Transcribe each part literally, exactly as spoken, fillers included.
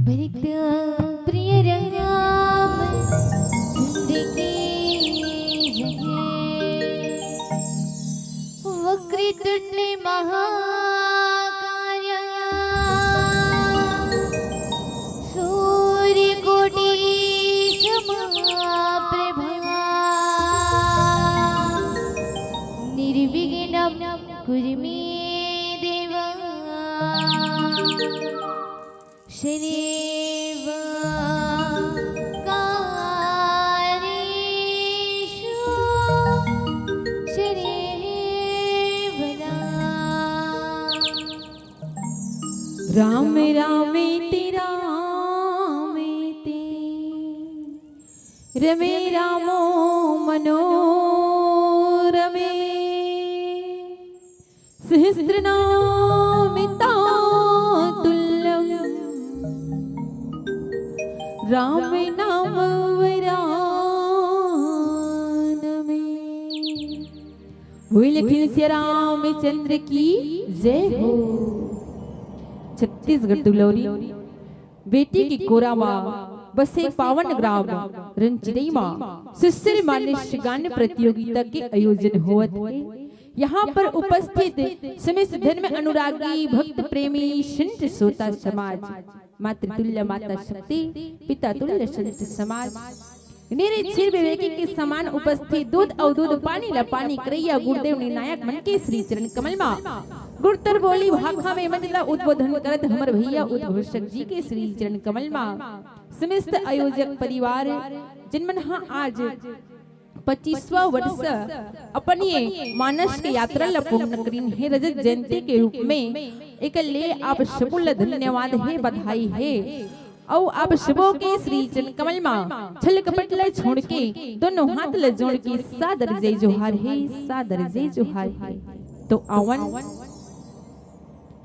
भरत प्रिय राम चंद्र की जय। वक्रतुंड महाकाय सूर्य कोटि समाप्रभा। निर्विघ्नं कुरु मे देवा सर्व कार्येषु सर्वदा। राम रामेति रामेति रमे रामो मनोरमे। सहस्रनाममितं तुल्यं राम नाम वरानने। बोल लखन सिया रामचंद्र की जय हो। छत्तीसगढ़ दुलौरी बेटी के कोरा मा बसे पावन ग्राम रनचिरई मा सुश्री मानस गान प्रतियोगिता के आयोजन होवत हे। यहाँ पर उपस्थित समस्त धर्म अनुरागी भक्त प्रेमी संत श्रोता समाज, मातृतुल्य माता शक्ति, पिता तुल्य संत समाज, निरे क्षीर विवेकी के समान उपस्थित दूध अउ दूध पानी ला पानी करैया गुरुदेव निर्णायक मन के श्री चरण कमल मा गुरुतर बोली भाखा में मंजला उद्बोधन करत हमर भैया उद्घोषक जी के श्री चरण कमल मा समस्त आयोजक परिवार, जिन मन हा आज पच्चीसवाँ वर्ष अपन ये मानस के यात्रा ला पूर्ण करिन हे रजत जयंती के रूप में, एकर ले आप सबो ला धन्यवाद हे, बधाई हे। अउ आप सबो के श्री चरण कमल मा छल कपट ला छोड़ के दोनों हाथ ला जोड़ के सादर जय जोहार हे, सादर जय जोहार हे। तो आवन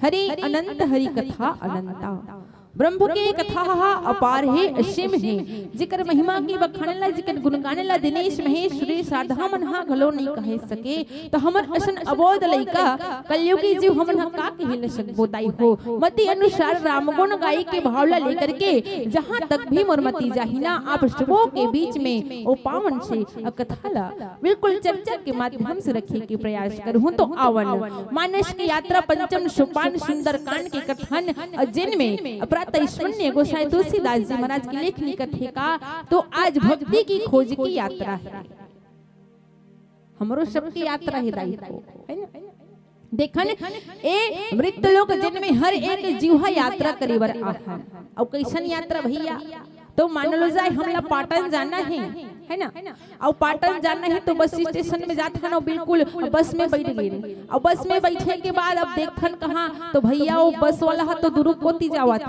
हरि अनंत हरि कथा अनंता। ब्रह्म के कथा हा अपार हे, असीम हे। जेकर महिमा के बखान ला, जेकर गुणगान ला दिनेश महेश सुरेश राधा मन हा घलो नइ कहे सके। तो हमर असन अबोध लइका कलयुगी जीव हमन हा का कहे ल सकबो दाई हो। मति अनुसार राम गुण गाई के भाव ला लेकर के जहाँ तक भी मोर मति जाही ना, आप सबो के बीच में ओ पावन से कथा ला बिल्कुल चर्चा के माध्यम से रखे के प्रयास करहूँ। तो आवन मानस के यात्रा पंचम सोपान सुंदरकांड के कथन, अ, जिनमें प्रातः स्मरणीय गोसाई तुलसीदास जी महाराज के लेखनी कथे का, तो आज भक्ति की खोज की यात्रा हे। हमरो सबके यात्रा हे दाई हो, है ना? देखन, ए मृत लोक जिनमें हर एक जीव हा यात्रा करे बर आहन। अउ कैसन यात्रा भैया? तो मान लो जाए हमला पाटन जाना हे, है ना? अउ पाटन जाना हे तो बस स्टेशन में जाथन अउ बिल्कुल बस में बैठ गे। अउ बस में बैठे के बाद अब देखथन कहाँ, तो भैया वो बस वाला हा तो दुरुग कोती जावत हे,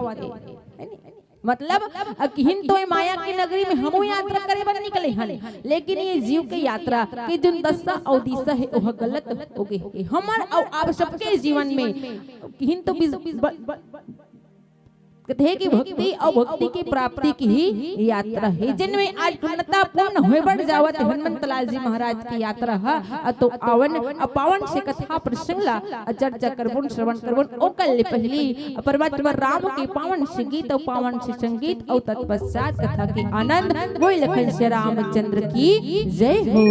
है ना? मतलब, अ, किहिन तो ए माया के नगरी में हमू यात्रा करे बर निकले हन, लेकिन ये जीव के यात्रा के जोन दशा अउ दिशा हे, ओह गलत हो गे हे। हमर अउ आप सबके जीवन में किहिन तो बिज-, ब-, ब-, कथे कि भक्ति अउ भक्ति के प्राप्ति के ही यात्रा हे। जेन में आज पूर्णता पूर्ण होय बर जावत हे हनुमंतलाल जी महाराज के यात्रा ह। अ तो आवन, अ पावन से कथा प्रसंग ला, अ चर्चा करबोन, श्रवण करबोन। ओकर ले पहिली, अ परमात्मा राम के पावन से गीत अउ पावन से संगीत अउ तत्पश्चात कथा के आनंद वही लखन से रामचंद्र की जय हो।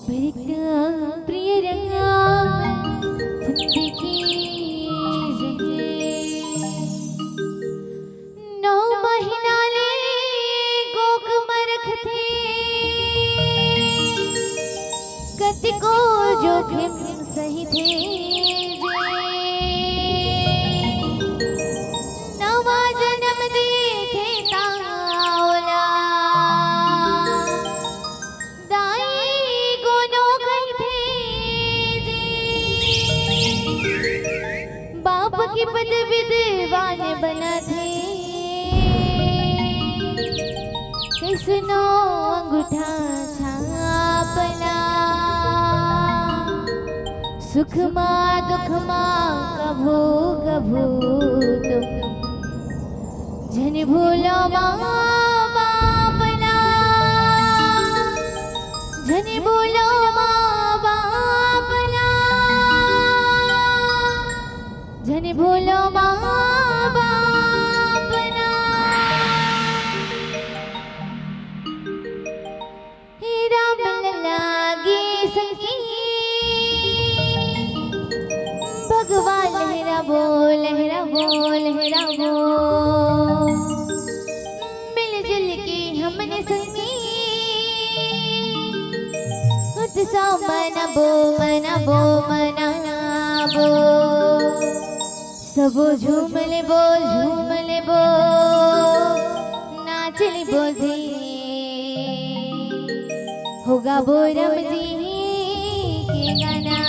प्रीत प्रिय रामचंद्र की जय। नौ महीना ले कोख म रखथे, कतिको जोखिम सहिथे जे। नवा जनम देथे ता ओला दाई कोनो कहिथे जे। बाप की पद विद्वान बनाथे, कइसनो अंगूठा छाप ला। सुख मा दुख मा कभू कभू तुम झन भूलो माँ बाप ला, झन भूलो माँ बाप ला, झन भूलो माँ बाप ला। हे राम लला गे संगी, भगवान लहराबो, लहराबो, लहराबो। मिलजुल के हमन संगी उत्सव मनाबो, मनाबो, मनाबो। सबो झूम लेबो, झूम लेबो, नाच लेबो जी, हो गाबो राम जी के गाना।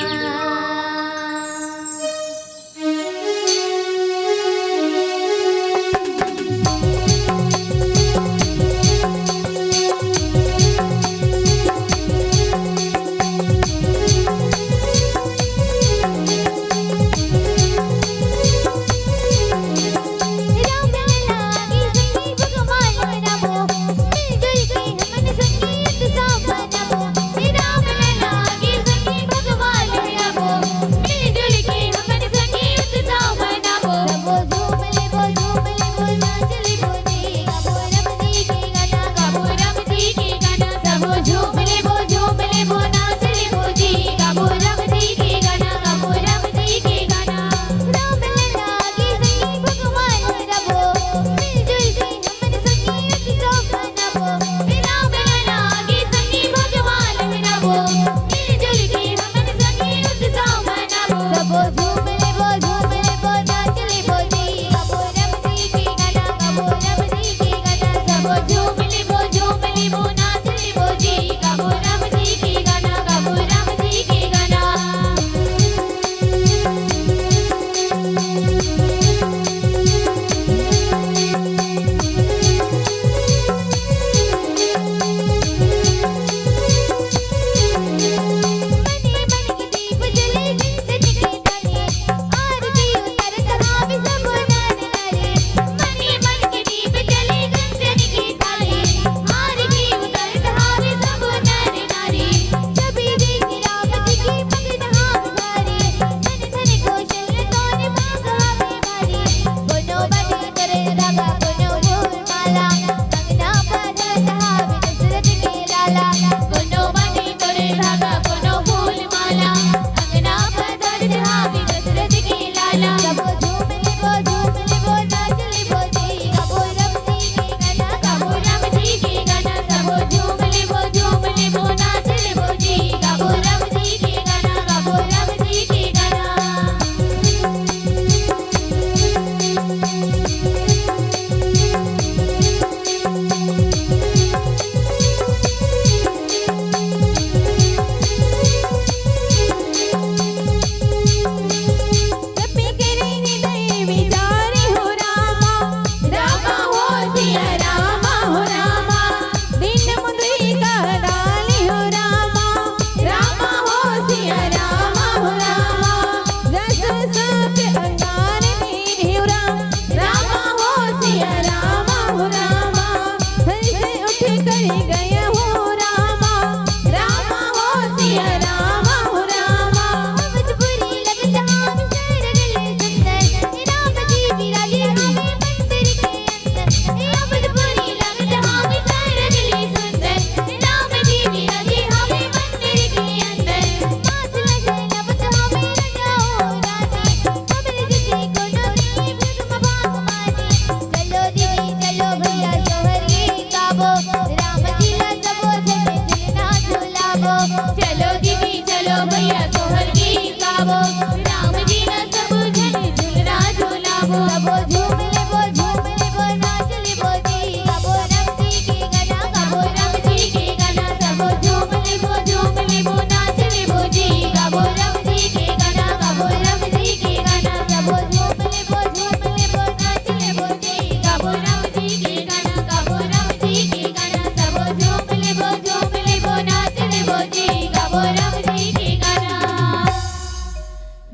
चलो दीदी चलो भैया सोहर गीत गावो, राम जी ना सब झन झुलरा झुलावो। सबो झूम लेबो, झूम लेबो, नाच लेबो जी। गावो राम जी के गाना, गावो राम जी के गाना। सबो झूम लेबो, झूम लेबो, नाच लेबो जी। गावो राम जी के गाना, गावो राम जी के गाना। सबो झूम लेबो, झूम लेबो, नाच लेबो जी। गावो राम जी के गाना, गावो राम जी के गाना। सबो झूम लेबो, झूम लेबो, नाच लेबो जी। गावो राम जी के गाना।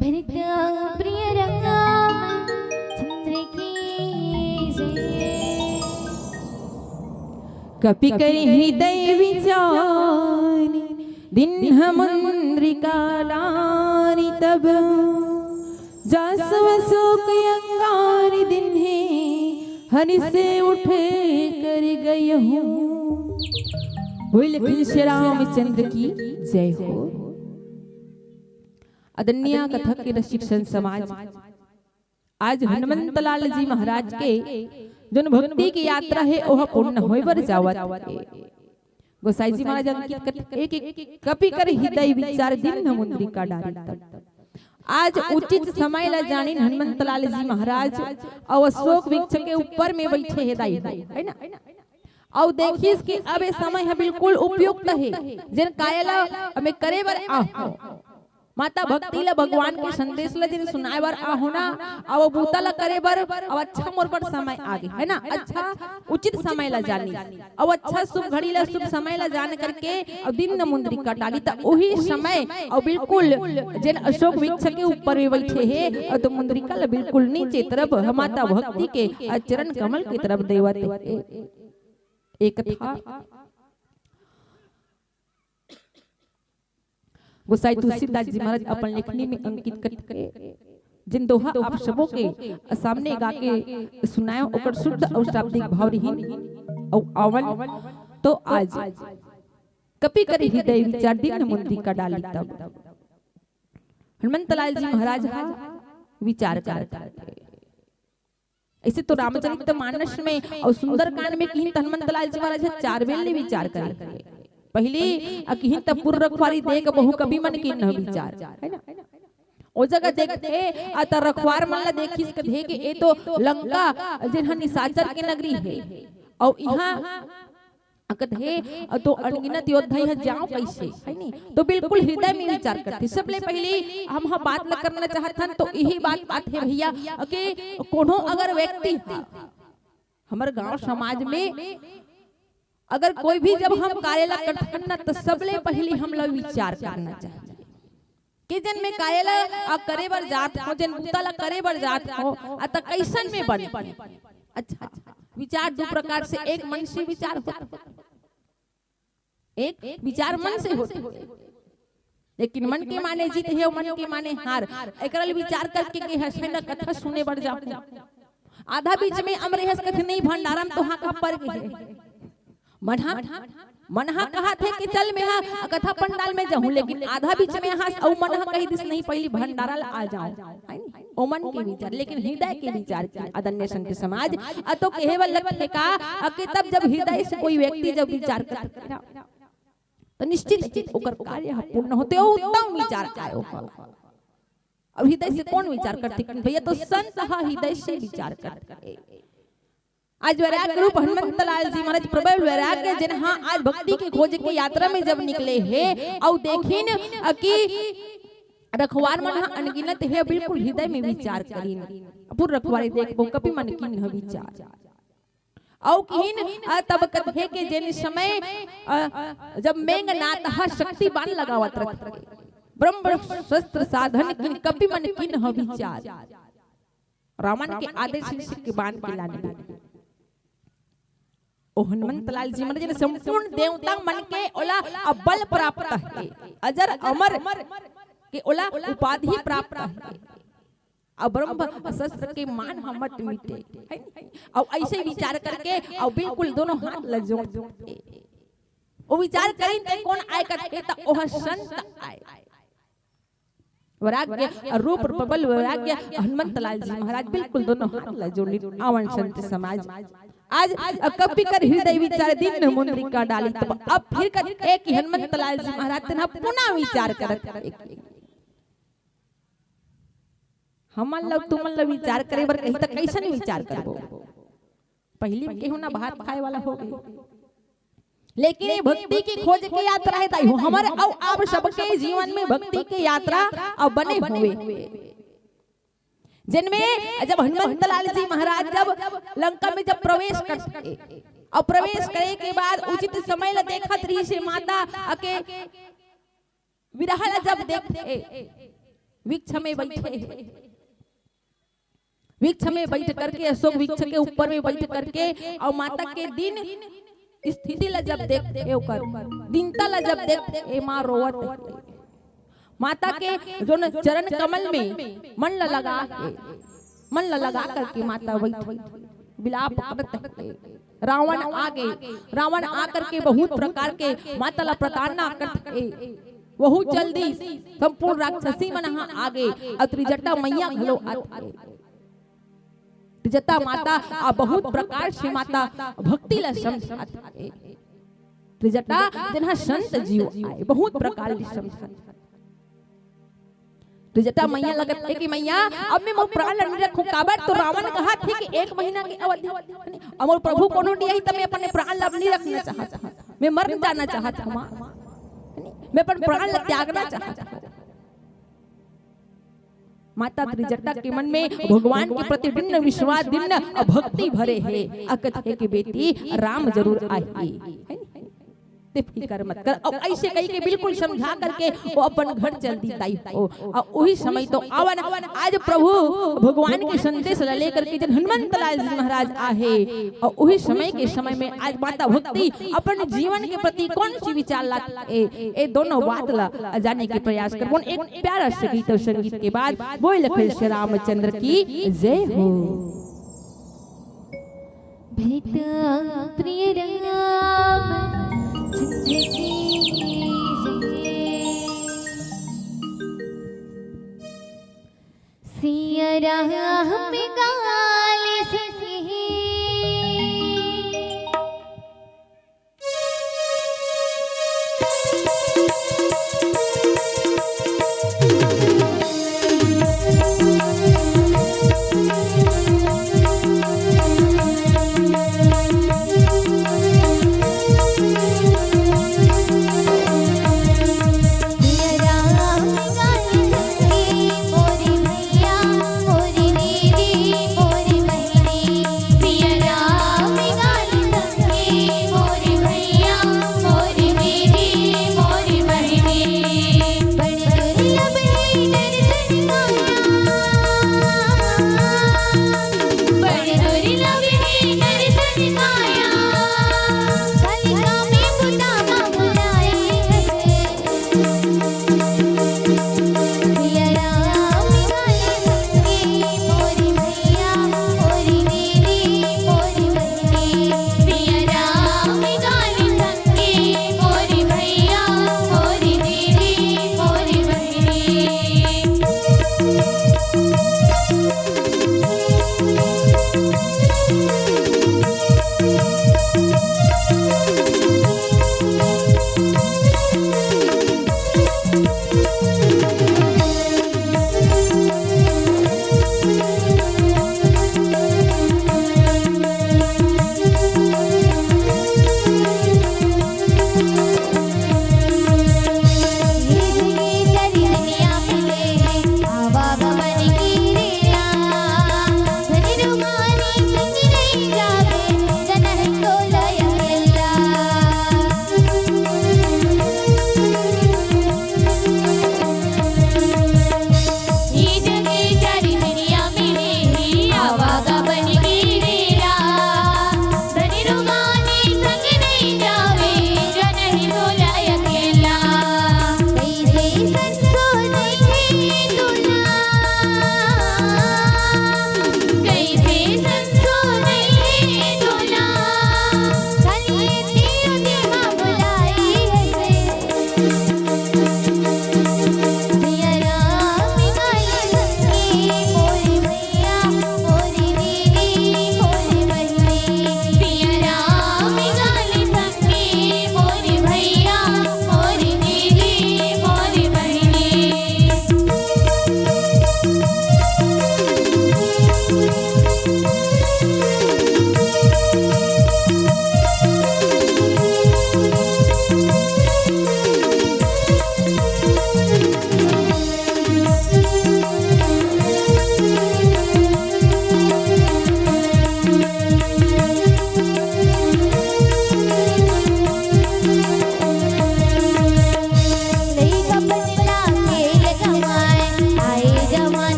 भरत प्रिय रंगा चंद्र की जय। कपि कर हृदय विचार, दीन्ह मुद्रिका डारि तब। जासु अशोक अंगारि दीन्हे, हरि से उठ कर गयहु। बोल लखन श्री रामचंद्र की जय हो। आदरणीय कथक के रसिक संत समाज, आज हनुमंतलाल जी महाराज के जोन भक्ति के यात्रा हे, ओह पूर्ण होय बर जावत हे। गोसाई जी महाराज अंकित करथे कि कपि कर हृदय विचार, दीन्ह मुद्रिका डारि तब। आज उचित समय ला जानिन हनुमंतलाल जी महाराज, अउ अशोक वृक्ष के ऊपर में बइठे हे दाई, हे ना? अउ देखिस कि अब ए समय ह बिल्कुल उपयुक्त हे, जेन काय ला मैं करे बर आहूं। माता भक्ति ला, भगवान के संदेश ला जेन सुनाय बर आहूं ना, अउ बूता ला करे बर, अउ अच्छा मोर बर समय आगे, हे ना? अच्छा उचित समय ला जानिस, अउ अच्छा शुभ घड़ी ला, शुभ समय ला जान करके, अउ दीन्ह मुद्रिका डारि, त ओही समय, अउ बिल्कुल जेन अशोक वृक्ष के ऊपर में बइठे हे, अउ तो मुद्रिका ला बिल्कुल नीचे तरफ, माता भक्ति के चरण कमल के तरफ देवत हे। एक था गोसाई तुलसीदास जी महाराज अपन लेखनी में अंकित करथे, जेन दोहा आप सबो के सामने गा के सुनाएंव, ओकर शुद्ध अउ शाब्दिक भाव रहिन अउ आवन। तो आज कपि कर हृदय विचार, दीन्ह मुद्रिका डारि तब। हनुमंतलाल जी महाराज ह विचार करत हे। अइसे तो रामचरित मानस में अउ सुंदरकांड में किहिन त हनुमंतलाल जी महाराज ह चार बेर ले विचार करे। पहिली अ किहिन त पुर रखवारी देख बहु कपि मन कीन्ह विचार, हे ना? ओ जगह देखथे अ त रखवार मन ला देखिस, कथे कि ए तो लंका जेन ह निशाचर के नगरी हे, अउ इहां अ कथे, अ तो अनगिनत योद्धा इहां जांव कइसे, हे नी? तो बिल्कुल हृदय में विचार करथे। सबले पहिली हम ह बात ल करना चाहत हन, तो इही बात आथे भैया, कि कोनो अगर व्यक्ति ह, हमर गांव समाज में अगर कोई भी जब हम कार्य ला करथन ना, तो सबले पहिली हम ला विचार करना चाहिए। के जेन में कार्य ला, आ, करे बर जात हंव, जेन बूता ला करे बर जात हंव, आ, त कइसन में बने? अच्छा, विचार दू प्रकार से, एक मन से विचार होथे, एक विचार मन से होथे, लेकिन मन के माने जीत हे अउ मन के माने हार। एकरा ले विचार करके के हंसे न कथा सुने बर जाहूं। आधा बीच में अमरे हंस कथे, "नहीं, भंडारा म तो हांका पर गे हे।" मन हा, मन हा कहत हे कि चल मेहा कथा पंडाल में जाहूं, लेकिन आधा बीच में हंस अउ मन हा कहि दिस, "नहीं, पहिली भंडारा ला आ जांव।" हे नी? ओ मन के विचार, लेकिन हृदय के विचार के आदरणीय संत समाज, अ तो कहे बर लगथे का, अ कि तब जब हृदय से कोई व्यक्ति जब विचार करथे ना, तो निश्चित ही ओकर कार्य ह पूर्ण होथे, अउ उत्तम विचार आय ओकर। अब हृदय से कोन विचार करथे? भैया, तो संत ह हृदय से विचार करथे। आज वैराग्य रूप हनुमंत लाल जी महाराज प्रबल वैराग्य, जेन हा आज भक्ति के खोज के यात्रा में जब निकले हे, अउ देखिन कि रखवार मन हा अनगिनत हे, बिल्कुल हृदय में विचार करिन। पुर रखवारी देखबो, कपि मन कीन्ह विचार। अउ किहिन, अ, तब कथे के जेन समय, अ, जब मेघनाथ ह शक्ति बाण लगावत रथे, ब्रह्मास्त्र साधन किहिन कपि मन कीन्ह विचार। रावण के आदेश से के बाण के लाने। ओ हनुमंत लाल जी महाराज, जेन संपूर्ण देवता मन के ओला बल प्राप्त हे, अजर अमर के ओला उपाधि प्राप्त हे। अउ ब्रह्मास्त्र के बाण ह मत मिटे, हे नी? अउ अइसे विचार करके, अउ बिल्कुल दोनों हाथ ल जोड़ दे। ओ विचार करिन ते कोन आय कथे, त ओह संत आय। वैराग्य रूप प्रबल वैराग्य हनुमंत लाल जी महाराज बिल्कुल दोनों हाथ ल जोड़ लिन। आवन संत समाज, आज कपि कर हृदय विचार दीन मुद्रिका डाली। तब अब फिर कथे कि हनुमंत लाल जी महाराज तेन ह पुनः विचार करत हे। हमन ल, तुमन ल विचार करे बर कही त कइसन विचार करबो? पहिली में केहू ना भात खाए वाला हो गए, लेकिन ये भक्ति के खोज के यात्रा हे दाई हो, हमर अउ आप सबके जीवन में भक्ति के यात्रा अब बने हुए। जिनमें जब हनुमंत लाल जी महाराज जब लंका में जब प्रवेश करथे अउ प्रवेश करे के बाद उचित समय ल देखत रहिस हे माता के विरह ल जब देखथे, वृक्ष में बैठे हे, वृक्ष में बैठ करके, अशोक वृक्ष के ऊपर में बैठ करके अउ माता के दीन स्थिति ल जब देखथे, ओकर दीनता ल जब देखथे, ए माँ रोवत हे। माता के जोन चरण कमल में मन ल लगा के, मन ल लगा करके माता बैठ विलाप करत हे। रावण आगे, रावण आकर के बहुत प्रकार के माता ला प्रताड़ना करत हे। बहुत जल्दी संपूर्ण राक्षसी मन ह आगे अउ त्रिजटा मैया घलो आत हे। त्रिजटा माता आ बहुत प्रकार से माता भक्ति ला समझात हे। त्रिजटा जेन ह संत जीव आय, बहुत प्रकार ले समझात हे। त्रिजटा मैया लगत हे कि मैया, अब मैं मोर प्राण ल नइ रखूं, काबर तो रावण कहत हे कि एक महीना के अवधि, अउ मोर प्रभु कोनो डी आही त मैं अपन प्राण ल अब नइ रखना चाहत हूं, मैं मर जाना चाहत हूं माँ, मैं अपन प्राण ल त्यागना चाहत हूं। माता त्रिजटा के मन में भगवान के प्रति दृढ़ विश्वास, दृढ़ भक्ति भरे हे। अ कथे कि बेटी, राम जरूर आही, हे नी? ते फिकर मत कर। अउ अइसे कहि के बिल्कुल समझा करके वो अपन घर चल दी दाई हो। अउ उही समय तो आवन आज प्रभु भगवान के संदेश ला लेकर के जेन हनुमंत लाल जी महाराज आहे, अउ उही समय के समय में आज माता भक्ति अपन जीवन के प्रति कौन सी विचार लात हे, ए दोनों बात ला जाने के प्रयास करबोन। एक प्यारा से गीत अउ संगीत के बाद बोल लखन श्री रामचंद्र की जय हो। भरत प्रिय रामचंद्र की जय। सिया राम गाल सही।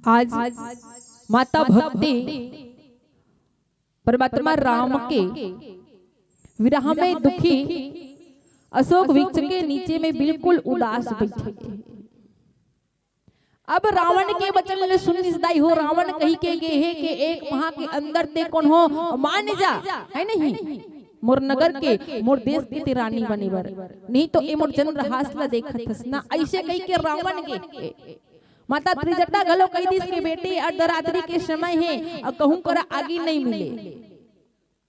आज माता भक्ति परमात्मा राम के विरह में दुखी अशोक वृक्ष के नीचे में बिल्कुल उदास बैठे। अब रावण के वचन ले सुनिस दाई हो, रावण कहि के गे हे कि एक माह के अंदर ते कोनो मान जा, है नहीं, मोर नगर के, मोर देश के ते रानी बने बर, नहीं तो ए मोर चंद्रहास ला देखत हस ना, ऐसे कहि के रावण गे। माता त्रिजटा घलो कहि दिस के बेटी, अर्धरात्रि के समय हे, अउ कहूं करा आगी नहीं मिले।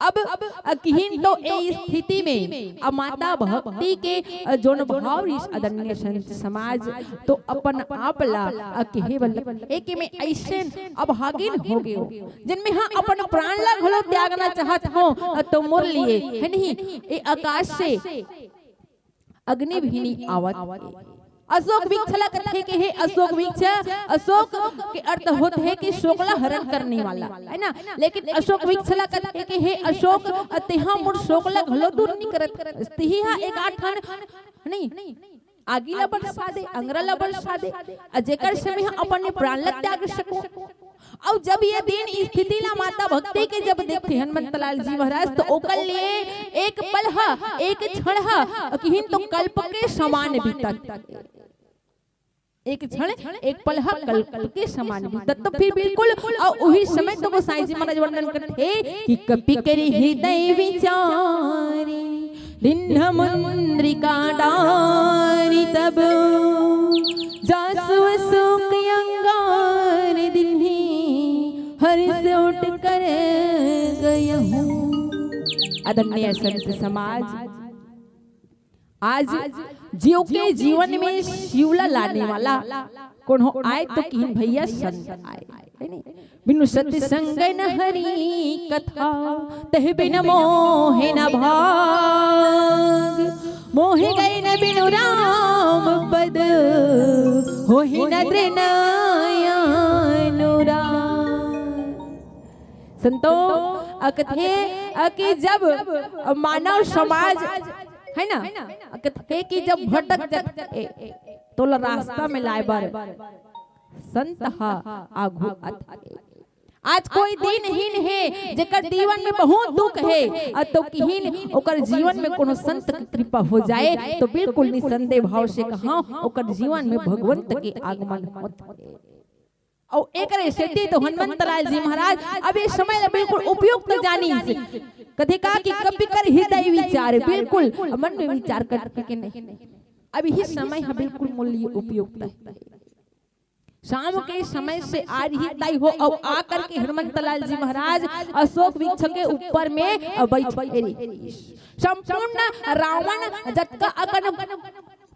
अब, अ, किहिन तो ए स्थिति में, अ, माता भक्ति के, अ, जोन भाव रिस आदरणीय संत समाज, तो अपन आप ला, अ, कहे बर लगे कि मैं अइसन अभागिन हो गेंव, जिन में हा अपन प्राण ला घलो त्यागना चाहत हों, अ, तो मोर लिए, है नहीं, ए आकाश से अग्नि भी नहीं आवत। अशोक वृक्ष ला कथे के हे अशोक वृक्ष, अशोक के अर्थ होत हे कि शोक ला हरण करने वाला, है ना? लेकिन अशोक वृक्ष ला कथे के हे अशोक, तेहा मोर शोक ला घलो दूर नहीं करत। तिही हा एक आठ ठन नहीं, आगी ला बरसा दे, अंगरा ला बरसा दे, अ जेकर से मैं अपन प्राण ला त्याग सकूं। अउ जब ये दीन स्थिति ला माता भक्ति के जब देखथे हनुमंत लाल जी महाराज, तो ओकर लिए एक पल ह, एक क्षण ह, किहिन तो कल्प के समान बीतत। एक क्षण, एक पल ह कल्प के समान बीतत। तो फिर बिल्कुल, अउ उही समय तो गोसाई जी महाराज वर्णन करथे कि कपि करि हृदय विचारी, दीन्ह मुद्रिका डारि तब, जासु अशोक अंगार दीन्ही, हर्ष उठकर गयहूँ। आदरणीय संत समाज, आज जीव के जीवन में शिव ला लाने वाला कोनो आय तो किहिन भैया संत आय, है नहीं? बिनु सत्संग न हरि कथा, तहि बिन मोहे न भाग। मोहि गइन बिनु राम पद, होहि न तृण अनुराग। संतो, अ कथे, अ कि जब, अ, मानव समाज, है ना, अ कथे कि जब भटक जाथे, तोला रास्ता में लाए बर संत ह आघू आथे। आज कोई दीनहीन हे, जेकर जीवन में बहुत दुख हे, अ तो किहिन ओकर जीवन में कोनो संत के कृपा हो जाए, तो बिल्कुल निसंदेह भाव से कहा, ओकर जीवन में भगवंत के आगमन होत हे। अउ एकरे सेती तो हनुमंत लाल जी महाराज अब ये समय ला बिल्कुल उपयुक्त जानिस। कथे का कि कपि करि हृदय विचारी, बिल्कुल मन में विचार करके नहीं। अब यही समय ह बिल्कुल मोर लिए उपयुक्त हे। शाम के समय से आ रही दाई हो, अउ आ करके हनुमंत लाल जी महाराज अशोक वृक्ष के ऊपर में, अ, बैठे रहिस। संपूर्ण रावण जतका अकन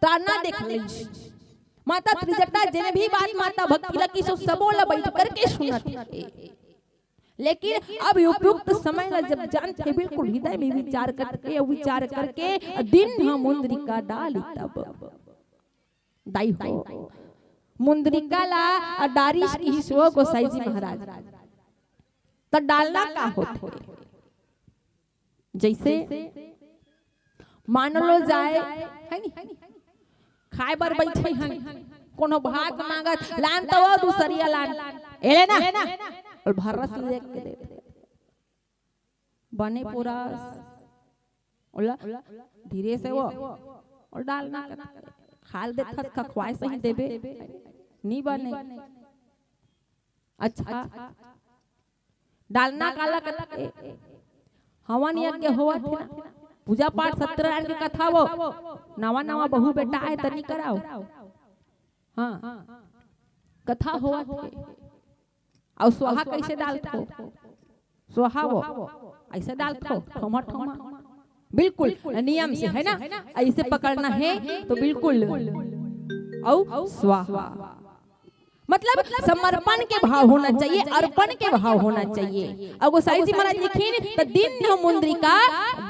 ताना देख लिस। माता त्रिजटा जेन भी बात माता भक्ति ला किहिस, सबो ला बैठ करके सुनत हे। लेकिन अब उपयुक्त समय ला जब जानथे, बिल्कुल हृदय में विचार करके, विचार करके दीन्ह मुद्रिका डारि तब। दाई हो, मुद्रिका ला डारिस किहिस ओ गोसाई जी महाराज। त डालना का होथे? जैसे मान लो जाए, है नी? खाए बर बैठे हन, कोनो भात मांगत, "लान तो वो दूसरिया लान।" "ए ले ना।" अउ भर्रस ले के दे। बने पूरा ओला धीरे से वो, अउ डालना का खाल देथस, खखवाए सही देबे, नी बने। अच्छा, डालना काला कथे? हवन यज्ञ होवत हे ना, पूजा पाठ, सत्यनारायण के कथा, वो नवा नवा बहू बेटा आए त नी कराओ। हाँ, कथा होवत हे। अउ स्वाहा कैसे डालथो? स्वाहा वो ऐसे डालथो, ठोमा ठोमा, बिल्कुल नियम से, है ना? ऐसे पकड़ना है तो बिल्कुल। अउ स्वाहा मतलब समर्पण के भाव होना चाहिए, अर्पण के भाव होना चाहिए। अउ गोसाई जी महाराज लिखिन, "त दीन्ह मुद्रिका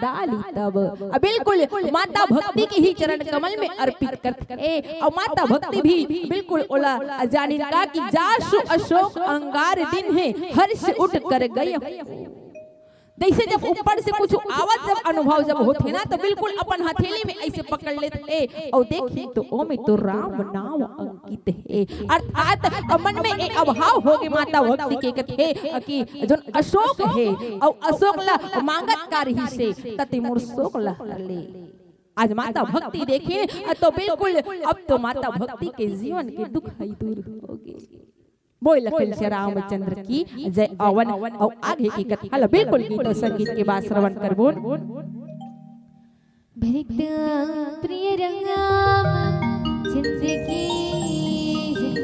डारि तब।" अब बिल्कुल माता भक्ति के ही चरण कमल में अर्पित करथे। अउ माता भक्ति भी बिल्कुल ओला जानिन का कि "जासु अशोक अंगार दीन्हे, हर्ष उठ कर गयहूँ।" जैसे जब ऊपर से कुछ आवत जब अनुभव जब होथे ना, तो बिल्कुल अपन हथेली में ऐसे पकड़ लेथे अउ देखही तो ओमे तो राम नाम अंकित हे। अर्थात मन में ए अभाव होगे माता भक्ति के कथे कि जोन अशोक हे अउ अशोक ला मांगत का रहिसे, त ते मोर शोक ला हर ले। आज माता भक्ति देखे तो बिल्कुल अब तो माता भक्ति के जीवन के दुख ही दूर होगे। बोल लखन श्री रामचंद्र की जय। अवन अउ आगे के कथा ला बिल्कुल गीत अउ संगीत के बाद श्रवण करबोन। भरत प्रिय राम चंद्र की जय।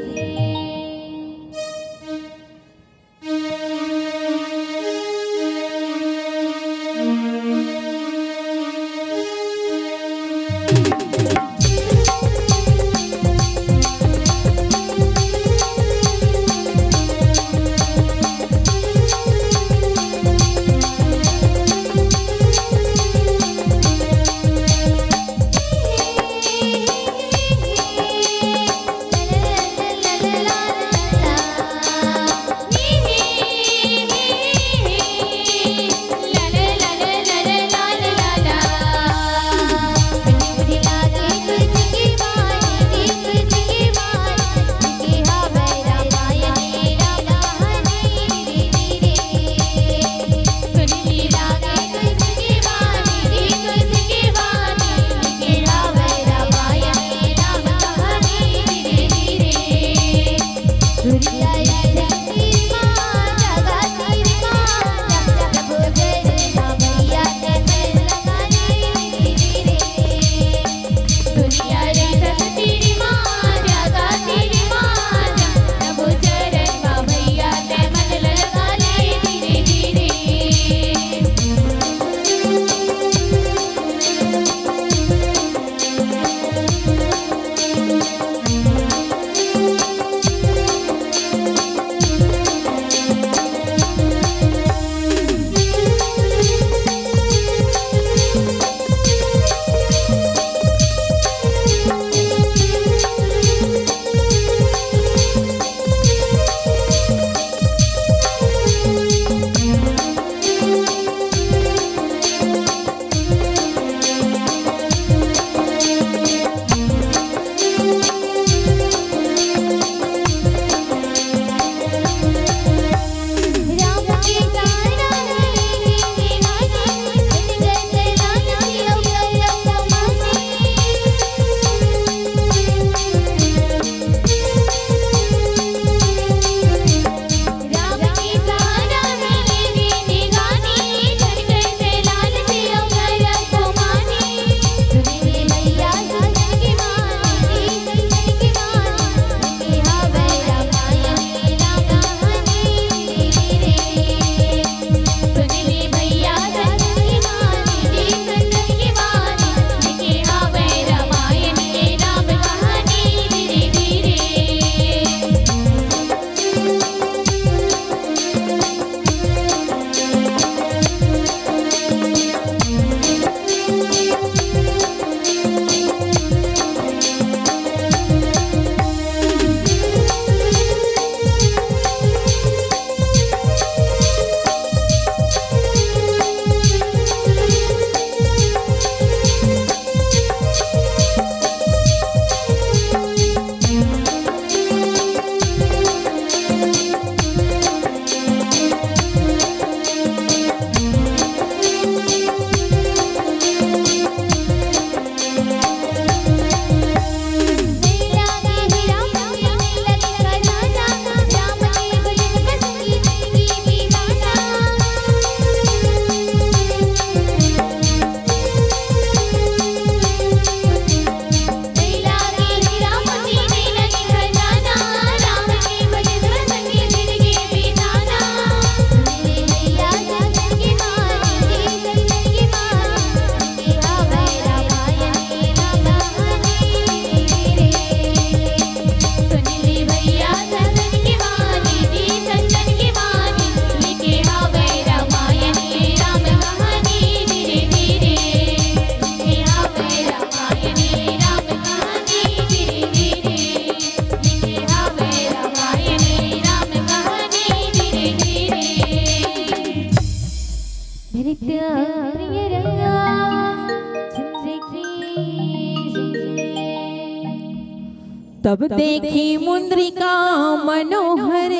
तब देखी मुंद्रिका मनोहर,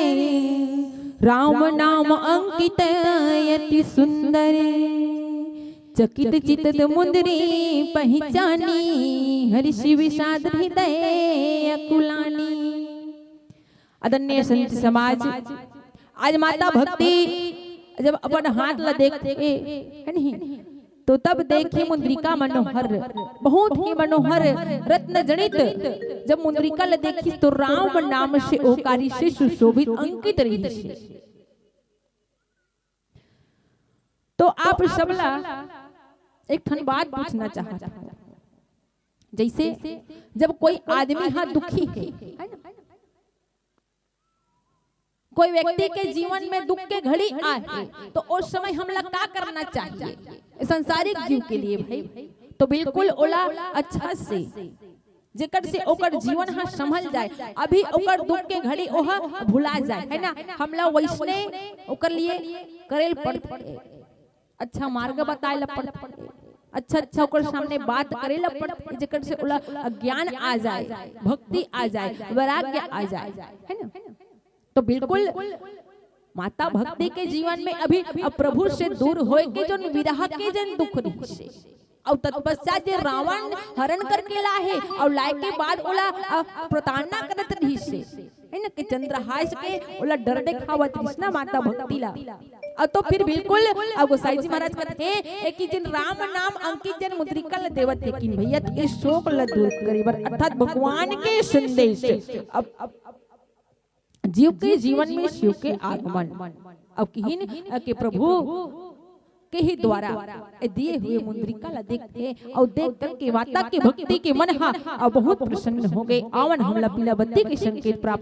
राम नाम अंकित अति सुंदर। चकित चित्त मुंद्री पहिचानी, हर्षि विषाद हृदय अकुलानी। आदरणीय संत समाज, आज माता भक्ति जब अपन हाथ ला देखथे, है नहीं, तो तब देखी मुंद्रिका मनोहर, बहुत ही मनोहर, रत्न जनित। जब मुंद्रिका ला देखिस तो राम नाम से ओकारी से सुशोभित अंकित रहिस। तो आप सबला एक ठन बात पूछना चाहत हूँ, जैसे जब कोई आदमी हा दुखी है, है ना? कोई व्यक्ति के जीवन में दुख के घड़ी आए, तो उस समय हमला का करना चाहिए? सांसारिक जीव के लिए भाई, तो बिल्कुल ओला अच्छा से, जेकर से ओकर जीवन हा संभल जाए, अभी ओकर दुख के घड़ी ओहा भुला जाए, है ना? हमला वैसने ओकर लिए करेल पड़थे, अच्छा मार्ग बताए ला पड़थे, अच्छा अच्छा ओकर सामने बात करे ला पड़थे, जेकर से ओला ज्ञान आ जाए, भक्ति आ जाए, वैराग्य आ जाए, है ना? तो बिल्कुल माता भक्ति के जीवन में अभी अब प्रभु से दूर होए के जौन विरह के जौन दुख रहिस हे, अउ तत्पश्चात जे रावण हरण करके लाए हे अउ लाए के बाद ओला, अ, प्रताड़ना करत रहिस हे, है ना, कि चंद्रहास के ओला डर देखावत रहिस ना माता भक्ति ला। अउ तो फिर बिल्कुल, अ, गोसाई जी महाराज कहत हे कि जिन राम नाम अंकित जेन मुद्रिका ल देवत हे, किन भैया, तो इस शोक ल दूर करे बर, अर्थात भगवान के संदेश। अब, अब जीव के जीवन में शिव के आगमन। अब किहिन, अ, के प्रभु के ही द्वारा ए दिए हुए मुंद्रिका ला देखथे अउ देख करके माता के भक्ति के मन हा अउ बहुत प्रसन्न हो गए। आवन हमला पीला बत्ती के संकेत प्राप्त